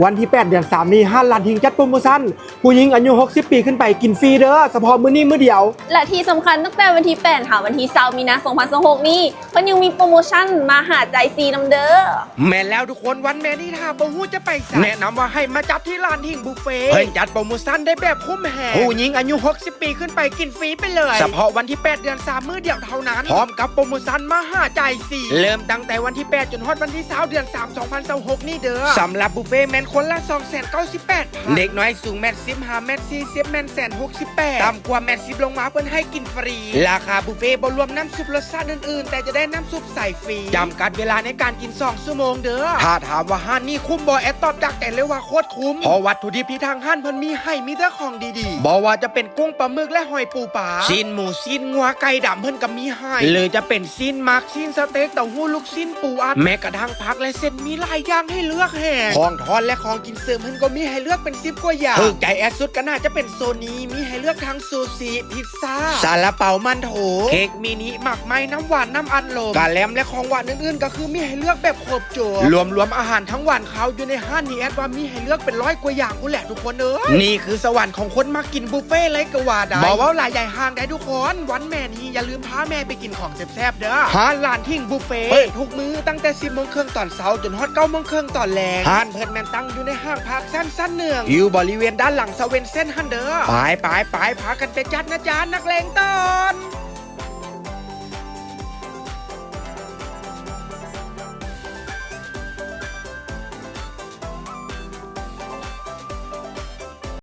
ວັນທີແປດ ເດືອນສາມນີ້ ຮ້ານຫຼານທິງຈັດໂປຣໂມຊັນ ຜູ້ຍິງອາຍຸຫົກສິບປີຂຶ້ນໄປກິນຟຣີເດີ້ ສະເພາະມື້ນີ້ມື້ດຽວ. ແລະທີ່ສຳຄັນ ຕັ້ງແຕ່ວັນທີແປດຫາວັນທີຊາວ ມີນາ ສອງພັນຊາວຫົກນີ້ ເພິ່ນຍັງມີໂປຣໂມຊັນມາຫາຈ່າຍຟຣີນຳເດີ້. ແມ່ນແລ້ວທຸກຄົນ ວັນແມ່ນີ້ຖ້າບໍ່ຮູ້ຈະໄປໃສ ແນະນຳວ່າໃຫ້ມາຈັດທີ່ຮ້ານທິງບຸບເຟ ເພິ່ນຈັດໂປຣໂມຊັນໄດ້ແບບຄຸ້ມແຮງ ຜູ້ຍິງອາຍຸຫົກສິບປີຂຶ້ນໄປກິນຟຣີໄປເລີຍ ສະເພາະວັນທີແປດ ເດືອນສາມ ມື້ດຽວເທົ່ານັ້ນ ພ້ອມກັບໂປຣໂມຊັນມາຫາຈ່າຍຟຣີ ເລີ່ມຕັ້ງແຕ່ວັນທີແປດ ຈົນຮອດວັນທີຊາວ ເດືອນສາມ ສອງພັນຊາວຫົກນີ້ເດີ້. ສຳລັບບຸບເຟແມ່ນຄົນລະສອງແສນເກົ້າສິບແປດພັນ ເດັກນ້ອຍສູງແມັດສິບ ຫາແມັດສີ່ສິບ ແມ່ນແສນຫົກສິບແປດ ຕ່ຳກວ່າແມັດສິບລົງມາເພິ່ນໃຫ້ກິນຟຣີ. ລາຄາບຸບເຟບໍ່ລວມນ້ຳຊຸບລົດຊາດອື່ນໆ ແຕ່ຈະໄດ້ນ້ຳຊຸບໃສຟຣີ ຈຳກັດເວລາໃນການກິນສອງຊົ່ວໂມງເດີ້. ຖ້າຖາມວ່າຮ້ານນີ້ຄຸ້ມບໍ່ ແອດຕອບຈາກໃຈເລີຍວ່າໂຄດຄຸ້ມ ເພາະວັດຖຸດິບທີ່ທາງຮ້ານເພິ່ນມີໃຫ້ມີແຕ່ຂອງດີໆ ບໍ່ວ່າຈະເປັນກຸ້ງ ປາໝຶກ ແລະຫອຍປູປາ ຊີ້ນໝູ ຊີ້ນງົວ ໄກ່ດຳເພິ່ນກໍມີໃຫ້ ຫຼືຈະເປັນຊີ້ນໝັກ ຊີ້ນສະເຕັກ ເຕົ້າຫູ້ ລູກຊີ້ນ ປູອັດ ແມ້ກະທັ້ງຜັກ ແລະເສັ້ນມີຫຼາຍຢ່າງໃຫ້ເລືອກແຮງ ຂອງທອດ ແລະຂອງກິນເສີມເພິ່ນກໍມີໃຫ້ເລືອກເປັນສິບກວ່າຢ່າງ ຖືກໃຈແອດສຸດກໍໜ້າຈະເປັນໂຊນີ້ ມີໃຫ້ເລືອກທັງຊູຊິ ພິດ ຊາ ຊາລາເປົາ ມັນໂຖ ເຄັກມິນິ ໝາກໄມ້ ນ້ຳຫວານ ນ້ຳອັດລົມ ກະແລັມ ແລະຂອງຫວານອື່ນໆ ກໍຄືມີໃຫ້ເລືອກແບບຄົບຈົບ ລວມໆອາຫານທັງຫວານຄາວຢູ່ໃນຮ້ານນີ້ ແອດວ່າມີໃຫ້ເລືອກເປັນຮ້ອຍກວ່າຢ່າງພຸ້ນແຫຼະທຸກຄົນເອີຍ. ນີ້ຄືສະຫວັນຂອງຄົນມັກກິນບຸບເຟເລີຍກໍວ່າໄດ້. ບໍ່ເວົ້າຫຼາຍໃຫຍ່ຫ່າງໄດ໋ທຸກຄົນ ວັນແມ່ນີ້ຢ່າລືມພາແມ່ໄປກິນຂອງແຊບໆເດີ້. ຮ້ານຫຼານທິງບຸບເຟ ເປີດທຸກມື້ຕັ້ງແຕ່ສິບໂມງເຄິ່ງຕອນເຊົ້າ ຈົນຮອດເກົ້າໂມງເຄິ່ງຕອນແລງ. ຮ້ານເພິ່ນແມ່ນຕັ້ງຢູ່ໃນຫ້າງພາກຊັ້ນຊັ້ນໜຶ່ງ ຢູ່ບໍລິເວນດ້ານຫຼັງສະເວັນເຊັນຫັ້ນເດີ້. ໄປໆໆ ພາກັນໄປຈັດນະຈາ ນັກເລງຕອນ.